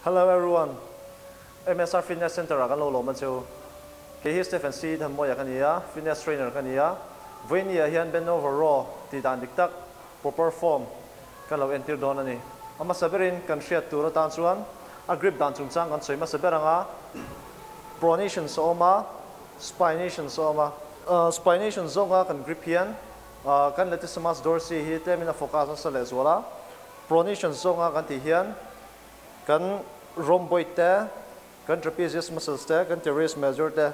Hello everyone, MSR Fitness Center ah kan lo lawm a cheu. Kei hi Stephen C Thanmawia ka ni a, fitness trainer ka ni a. Vawiini ah hian bend over row tih dan dik tak, proper form, kan lo entir dawn a ni. A hmasa berin kan hriat tur atan chuan a grip dan chungchang kan sawi hmasa ber ang a, pronations a awm a, spinations a awm a. Spination zawnga kan grip hian kan latissimus dorsi hi tlemin a focus nasa lehzual a, pronation zawnga kan tih hian kan rhomboid te, kan trapezius muscles te, kan teres major te,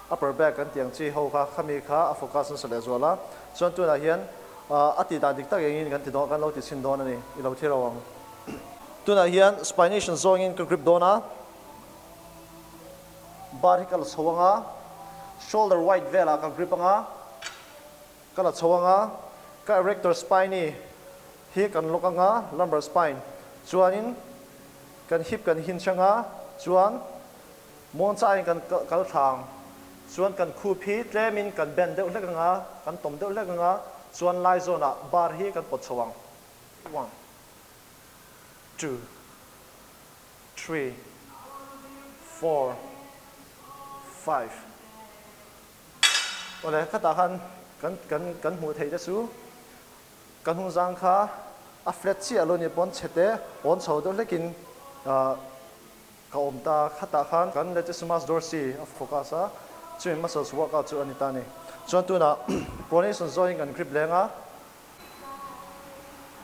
upper back kan tih ang chi ho kha khami kha a focus nasa lehzual a. Chuan tunah hian a tih dan dik tak engin kan ti dawn, kan lo ti chhin dawn a ni, i lo thi ro ang. Tunah hian spination zawngin ka grip dawn a, bar hi ka la chho ang a, shoulder wide velah ka grip ang a, Ka la chho anga, ka erector spinae hi kan lock anga, lumbar spine, chuanin kan hip kan hinch anga, chuan muangchain kan kal thla ang, chuan kan khup hi tlemin kan bend deuh hlek anga, kan tawm deuh hlek anga, chuan lai zawnah bar hi kan pawt chho ang. One, two, three, four, five. Awle, khatah khan kan kan kan hmuh theih te chu ka hnungzang kha a flat chiah lo ni pawn chhete awn chho deuh hlekin ka awm ta. Khatah khan kan latissimus dorsi a focus a, chumi muscles workout chu a ni ta a ni. Chuan tunah pronation zawngin kan grip leng a,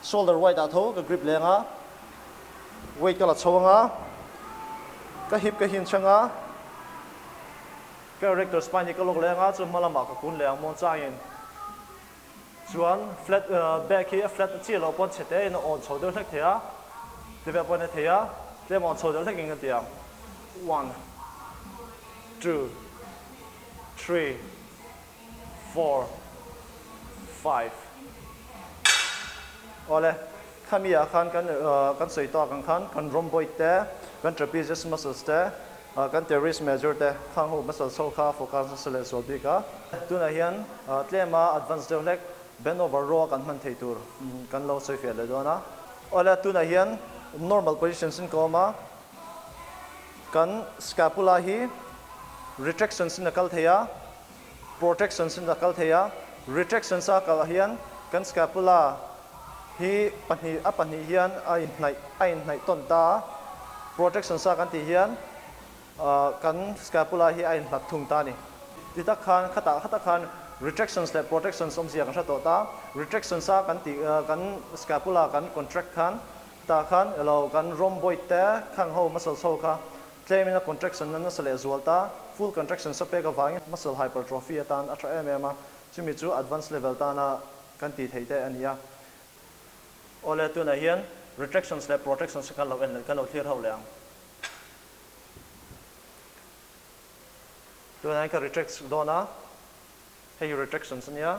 shoulder wide ah tho ka grip leng a, weight ka la chho ang a, ka hip ka hinch ang a, Ka erector spine hi ka lawk leng a, chu hma lamah ka kun leh ang mawn changin chuan flat back hi a flat a chiah loh pawn chhe te in a awn chho deuh hlek thei a, ti vel pawn a thei a, tlem awn chho deuh hlek in ka ti ang. One, two, three, four, five. Awle, khami ah khan kan kan sawi tawk ang khan kan rhomboid te, kan trapezius muscles te, Kan terrorist major te khang ho muscles ho kha focus nasa leh zual bik a. Tunah hian tlema advance deuh hlek bend over row a kan hman thei tur kan lo sawi fiah leh dawn a. Awle tunah hian normal positions in ka awm a, kan scapula hi retractions in a kal thei a, protections in a kal thei a, retractions a kal ah hian kan scapula hi pahnih a pahnih hian a inhnaih a inhnaih tawn ta a, protections a kan tih hian kan scapula hi a inhlat thung ta a ni. Ti tak khan khatah khatah khan retractions leh protections awmzia kan hre tawh ta, retractions a kan tih kan scapula kan contract khan tah khan elo kan rhomboid te khang ho muscles ho kha Tlemin a contraction na nasa leh zual ta, full contraction sa pek avangin muscle hypertrophy atan a tha em em a, chumi chu advance level tana kan tih theih te a ni a. Awle, tunah hian retractions leh protections kan lo en leh kan lo thlir ho leh ang. Tunah hian ka retracts dawn a, hei hi retractions a nia,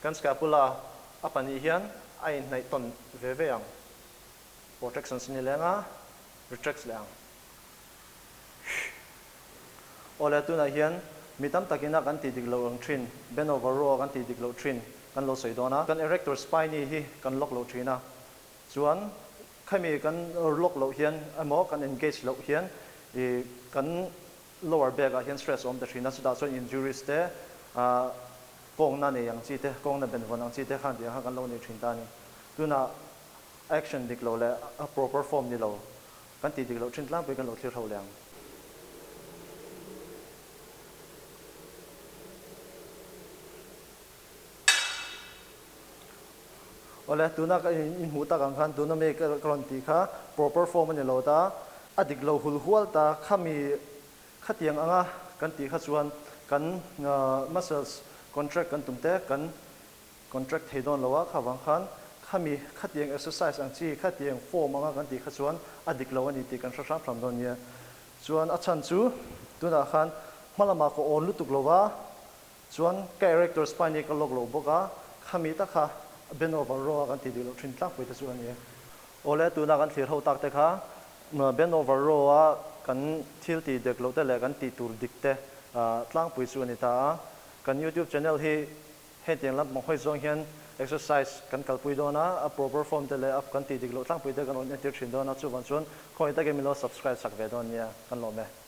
kan scapula a pahnih hian a inhnaih tawn ve ve ang. Protections a ni leng a, retracts leh ang. Awle tunah hian mi tam takin a kan tih dik loh ang thin, bend over row a kan tih dik loh thin kan lo sawi dawn a. Kan erector spinae hi kan lock loh thin a, chuan khami kan lock loh hian emaw kan engage loh hian ih kan lower back ah hian stress a awm ta thin a, chutah chuan injuries te ah kawngna nei ang chi te, kawngna benvawn ang chi te khan tih ang khan kan lo nei thin ta a ni. Tunah action dik lo leh a proper form ni lo Kan tih dik loh thin tlangpui kan lo thlir ho leh ang. Awle, tuna ka in hmuh tak ang khan tuna mi ka rawn tih kha proper form a ni lo ta, a dik lo hul hual ta, khami khatiang anga kan tih kha chuan kan muscles contract kan tum te kan Contract thei dawn lo a, kha vang khan khami khatiang exercise ang chi, khatiang form anga kan tih kha chuan a dik lo a ni tih kan hre hram hram dawn nia. Chuan a chhan chu tunah khan hma lamah ka awn lutuk lo va, chuan ka erector spine hi ka lock lo bawk a, khami tak kha bend over row a kan tih dik loh thin tlangpui te chu a ni e. Awle, tuna kan thlir ho tak te kha bend over row a kan thil tih dik loh te leh kan tih tur dik te tlangpui chu a ni ta a. Kan youtube channel hi Hetiang lam hmang hawi zawng hian exercise kan kalpui dawn a, a proper form te leh a kan tih dik loh tlangpui te kan rawn entir thin dawn a, chuvang chuan khawngaih takin min lo subscribe sak ve dawn nia, kan lawm e.